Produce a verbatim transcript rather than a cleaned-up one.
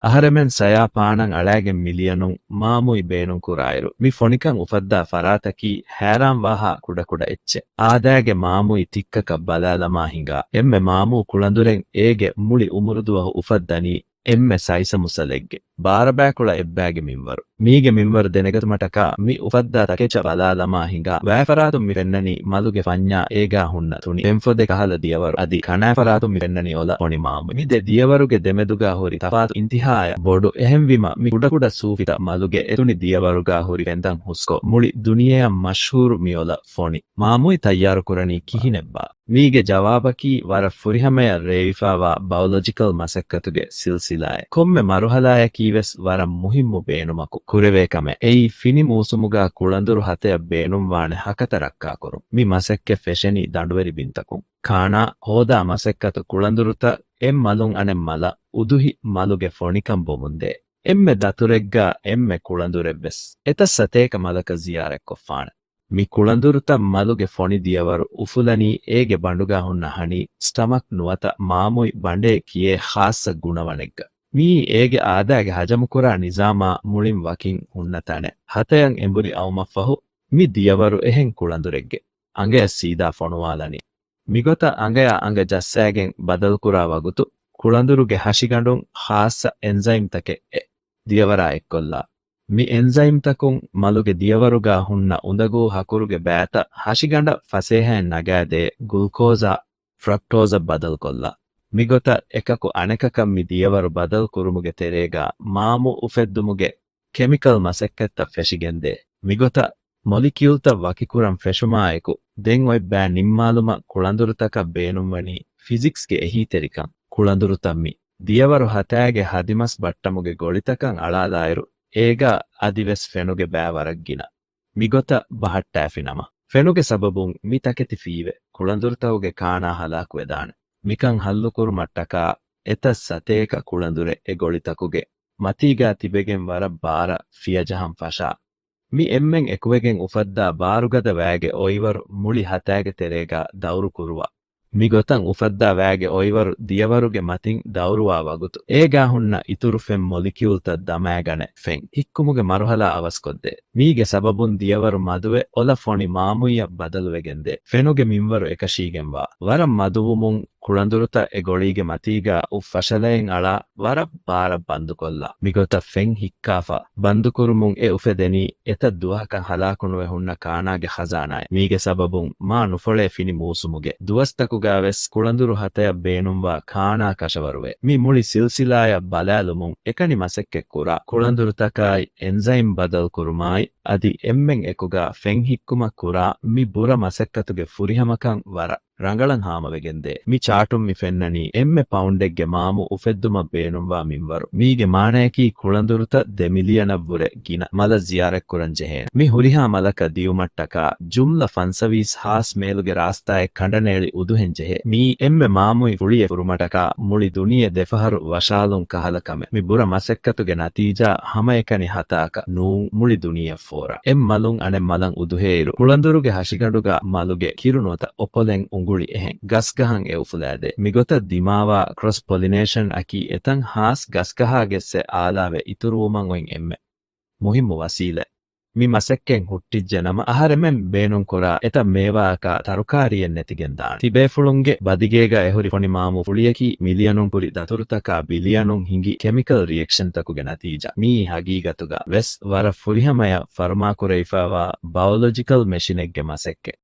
އަހަރެމެން ސަޔާ ޕާނަށް އަޅާގެން މިލިޔަނުން މާމުއި ބޭނުންކުރާއިރު، މި ފޮނިކަން އުފައްދާ ފަރާތަކީ ހައިރާންވާހާ ކުޑަކުޑަ އެއްޗެއް. އާދައިގެ މާމުއި ތިއްކަކަށް ބަލާލަމާ ހިނގާ އެންމެ މާމޫ ކުޅަނދުރެއް އޭގެ މުޅި އުމުރުދުވަހު އުފައްދަނީ އެންމެ ސައިސަމުސަލެއްގެ ބާރަބައިކުޅަ އެއްބައިގެ މިންވަރު. މީގެ މިންވަރު ދެނެގަތުމަށްޓަކާ މި އުފައްދާ ތަކެއްޗަށް ބަލާލަމާ ހިނގާ ވައިފަރާތުން މި ފެންނަނީ މަލުގެ ފަންޏާ އޭގާ ހުންނަ ތުނި ފެންފޮދެއް ކަހަލަ ދިޔަވަރު. އަދި ކަނާފަރާތުން މި ފެންނަނީ އޮލަ ފޮނި މާމު. މި ދެ ދިޔަވަރުގެ ދެމެދުގާ ހުރި ތަފާތު އިންތިހާއަށް ބޮޑު. އެހެންވީމަ މި ކުޑަކުޑަ ސޫފިތައް މަލުގެ އެތުނި ދިޔަވަރުގާ ހުރި ފެންތައް ހުސްކޮށް މުޅި ދުނިޔެއަށް މަޝްހޫރު މި އޮލަ ފޮނި މާމުއި ތައްޔާރުކުރަނީ ކިހިނެއްބާ؟ މީގެ ޖަވާބަކީ ވަރަށް ފުރިހަމަޔަށް ރޭވިފާވާ ބައޮލޮޖިކަލް މަސައްކަތުގެ ސިލްސިލާއެއް. ކޮންމެ މަރުހަލާއަކީވެސް ވަރަށް މުހިއްމު ބޭނުމަކު ކުރެވޭ ކަމެއް. އެއީ ފިނި މޫސުމުގާ ކުޅަނދުރު ހަތަޔަށް ބޭނުންވާނެ ހަކަތަ ރައްކާކުރުން. މި މަސައްކަތް ފެށެނީ ދަނޑުވެރި ބިންތަކުން. ކާނާ ހޯދާ މަސައްކަތު ކުޅަނދުރުތައް އެއް މަލުން އަނެއް މަލަށް އުދުހި މަލުގެ ފޮނިކަން ބޮމުންދޭ. އެންމެ ދަތުރެއްގާ އެންމެ ކުޅަނދުރެއްވެސް އެތައް ސަތޭކަ މަލަކަށް ޒިޔާރަތްކޮށްފާނެ. މި ކުޅަނދުރުތައް މަލުގެ ފޮނި ދިޔަވަރު އުފުލަނީ އޭގެ ބަނޑުގާ ހުންނަ ހަނީ، ސްޓަމަކް ނުވަތަ މާމުއި ބަނޑޭ ކިޔޭ ޚާއްޞަ ގުނަވަނެއްގަ. މިއީ އޭގެ އާދައިގެ ހަޖަމުކުރާ ނިޒާމާ މުޅިން ވަކިން ހުންނަ ތަނެއް. ހަތަޔަށް އެނބުރި އައުމަށްފަހު، މި ދިޔަވަރު އެހެން ކުޅަނދުރެއްގެ އަނގަޔަށް ސީދާ ފޮނުވާލަނީ. މިގޮތަށް އަނގަޔާ އަނގަ ޖައްސާގެން ބަދަލުކުރާ ވަގުތު، ކުޅަނދުރުގެ ހަށިގަނޑުން ޚާއްޞަ އެންޒައިމްތަކެއް އެ ދިޔަވަރާ އެއްކޮށްލާ. މި އެންޒައިމްތަކުން މަލުގެ ދިޔަވަރުގާ ހުންނަ އުނދަގޫ ހަކުރުގެ ބައިތައް ހަށިގަނޑަށް ފަސޭހައިން ނަގާދޭ ގުލްކޯޒާ ފްރަކްޓޯޒަށް ބަދަލުކޮށްލާ. މިގޮތަށް އެކަކު އަނެކަކަށް މި ދިޔަވަރު ބަދަލު ކުރުމުގެ ތެރޭގާ މާމު އުފެއްދުމުގެ ކެމިކަލް މަސައްކަތްތައް ފެށިގެންދޭ. މިގޮތަށް މޮލިކިއުލްތައް ވަކިކުރަން ފެށުމާއެކު، ދެން އޮތް ބައި ނިންމާލުމަށް ކުޅަނދުރުތަކަށް ބޭނުންވަނީ ފިޒިކްސްގެ އެހީތެރިކަން. ކުޅަނދުރުތައް މި ދިޔަވަރު ހަތާގެ ހަދިމަސް ބައްޓަމުގެ ގޮޅިތަކަށް އަޅާލާއިރު، އޭގަ އަދިވެސް ފެނުގެ ބައި ވަރަށް ގިނަ. މިގޮތަށް ބަހައްޓާފިނަމަ، ފެނުގެ ސަބަބުން މި ތަކެތި ފީވެ، ކުޅަނދުރުތަކުގެ ކާނާ ހަލާކުވެދާނެ. މިކަން ހައްލުކުރުމަށްޓަކާ، އެތައް ސަތޭކަ ކުޅަނދުރެއް އެ ގޮޅިތަކުގެ މަތީގާ ތިބެގެން ވަރަށް ބާރަށް ފިޔަޖަހަން ފަށާ. މި އެންމެން އެކުވެގެން އުފައްދާ ބާރުގަދަ ވައިގެ އޮއިވަރު މުޅި ހަތާގެ ތެރޭގާ ދައުރު ކުރުވާ. މިގޮތަށް އުފައްދާ ވައިގެ އޮއިވަރު ދިޔަވަރުގެ މަތިން ދައުރުވާ ވަގުތު، އޭގާ ހުންނަ އިތުރު ފެން މޮލިކިއުލްތައް ދަމާގަނެ، ފެން ހިއްކުމުގެ މަރުހަލާ އަވަސްކޮށްދޭ. މީގެ ސަބަބުން ދިޔަވަރު މަދުވެ، އޮލަ ފޮނި މާމުއްޔަށް ބަދަލުވެގެންދޭ. ފެނުގެ މިންވަރު އެކަށީގެންވާ، ވަރަށް މަދުވުމުން، ކުޅަނދުރުތައް އެ ގޮޅީގެ މަތީގާ އުފް ފަށަލައިން އަޅާ، ވަރަށް ބާރަށް ބަންދުކޮށްލާ. މިގޮތަށް ފެން ހިއްކާފަ، ބަންދުކުރުމުން އެ އުފެދެނީ އެތައް ދުވަހަކަށް ހަލާކުނުވެ ހުންނަ ކާނާގެ ޚަޒާނާއެއް. މީގެ ސަބަބުން މާ ނުފޮޅޭ ފިނި މޫސުމުގެ ދުވަސްތަކުގާވެސް ކުޅަނދުރު ހަތަޔަށް ބޭނުންވާ ކާނާ ކަށަވަރުވޭ. މި މުޅި ސިލްސިލާޔަށް ބަލާލުމުން އެކަނި މަސައްކަތް ކުރާ ކުޅަނދުރުތަކާއި އެންޒައިމް ބަދަލު ކުރުމާއި އަދި އެންމެން އެކުގާ ފެން ހިއްކުމަށް ކުރާ މި ބުރަ މަސައްކަތުގެ ފުރިހަމަކަން ވަރަށް ރަނގަޅަށް ހާމަވެގެންދޭ. މި ޗާޓުން މި ފެންނަނީ އެންމެ ޕައުންޑެއްގެ މާމު އުފެއްދުމަށް ބޭނުންވާ މިންވަރު. މީގެ މާނަޔަކީ ކުޅަނދުރުތައް ދެ މިލިޔަނަށްވުރެ ގިނަ މަލަށް ޒިޔާރަތްކުރަން ޖެހޭނެ. މި ހުރިހާ މަލަކަށް ދިޔުމަށްޓަކާ ޖުމްލަ ފަންސަވީސް ހާސް މޭލުގެ ރާސްތާއެއް ކަނޑަނޭޅި އުދުހެން ޖެހޭ. މީ އެންމެ މާމުއި ފުޅިއެއް ފުރުމަށްޓަކާ މުޅި ދުނިޔެ ދެފަހަރު ވަށާލުން ކަހަލަ ކަމެއް. މި ބުރަ މަސައްކަތުގެ ނަތީޖާ ހަމައެކަނި ހަތާކަށް ނޫން، މުޅި ދުނިޔެއަށް ފޯރާ. އެއް މަލުން އަނެއް މަލަށް އުދުހޭއިރު، ކުޅަނދުރުގެ ހަށިގަނޑުގަ މަލުގެ ކިރު ނުވަތަ އޮޕޮލެން އުނގުޅި އެހެން ގަސްގަހަށް އެ އުފުލާދޭ. މިގޮތަށް ދިމާވާ ކްރޮސް ޕޮލިނޭޝަން އަކީ އެތަން ހާސް ގަސްގަހާގެއްސެއް އާލާވެ އިތުރުވުމަށް އޮތް އެންމެ މުހިއްމު ވަސީލަތް. މި މަސައްކަތް ހުއްޓިއްޖެނަމަ، އަހަރެމެން ބޭނުންކުރާ އެތައް މޭވާއަކާ ތަރުކާރީއެއް ނެތިގެންދާނެ. ތިބޭފުޅުންގެ ބަދިގޭގަ އެހުރި ފޮނި މާމު ފުޅިއަކީ މިލިޔަނުން ކުރި ދަތުރުތަކާ ބިލިޔަނުން ހިނގި ކެމިކަލް ރިއެކްޝަންތަކުގެ ނަތީޖާ. މިއީ ހަގީގަތުގަ ވެސް ވަރަށް ފުރިހަމަޔަށް ފަރުމާކުރެވިފާވާ ބައޮލޮޖިކަލް މެޝިނެއްގެ މަސައްކަތް.